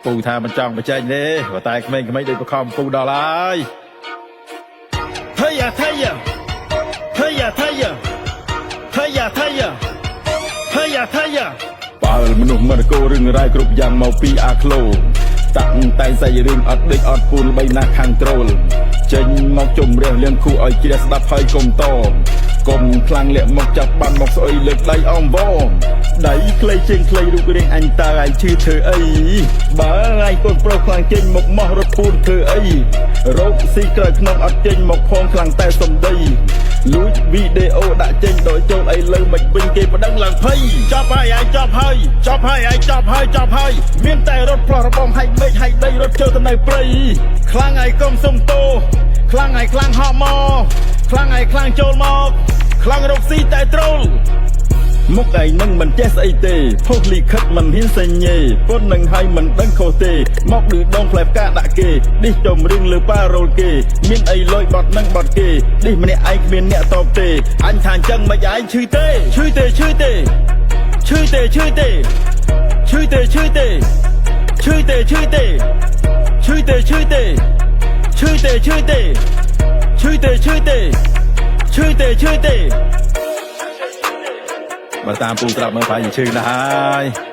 ពូថាមិនចង់បញ្ចេញទេប៉ុន្តែក្មេងៗដូចបខំពូដល់ហើយថៃយ៉ាថៃយ៉ាថៃយ៉ាថៃយ៉ាថៃយ៉ាថៃយ៉ាថៃយ៉ាថៃយ៉ាបើមនុស្សមិនគោរឿងរ៉ាវគ្រប់យ៉ាងមកពីអាក្លូតាក់តែងសាច់រឿងអត់ដេកអត់ពូលបីណាស់ខាងត្រូលចេញមកជំរះលៀងគូឲ្យជ្រះស្ដាប់ហើយកុំតកុំខ្លាំងលាក់មកចាប់បានមកស្អុយលើកដៃអមវដៃខ្លីជាងខ្លីរូបរាងអញតើឯងឈឺធ្វើអីបើឯងកូនប្រុសខ្លាំងចេញមកមករត់ពូនធ្វើអីរោគស៊ីក្រោយក្នុងអត់ចេញមកផងខ្លាំងតែសំដីលួចវីដេអូដាក់ចេញដោយចូលអីលើមិនវិញគេប្តឹងឡើងភ័យចាប់ហើយឯងចាប់ហើយចាប់ហើយឯងចាប់ហើយចាប់ហើយមានតែរត់ផ្លោះរបងហែកមេឃហែកដីរត់ចូលទៅនៅព្រៃខ្លាំងឯងកុំសុំទោខ្លាំងឯងខ្លាំងហក់មកខ្លាំងឯងខ្លាំងចូលមកខ្លាំងរកស៊ីតែត្រូល មុខឯងនឹងមិនចេះស្អីទេផុសលិខិតមិនហ៊ានសញ្ញេពុននឹងឲ្យមិនដឹងខុសទេមកឌឺដងផ្លែផ្កាដាក់គេឌិះចំរៀងលើប៉ារ៉ូលគេមានអីលយបត់នឹងបត់គេឌិះម្នាក់ឯងគ្មានអ្នកតបទេអញថាអញ្ចឹងមិនឯងឈឺទេឈឺទេឈឺទេឈឺទេឈឺទេឈឺទេឈឺទេឈឺទេឈឺទេឈឺទេឈឺទេឈឺទេឈឺទេឈឺទេឈឺទេឈឺទេឈឺទេ បើតាមពូត្រាប់មើលប្រហែលជាឈឺណាស់ហើយ។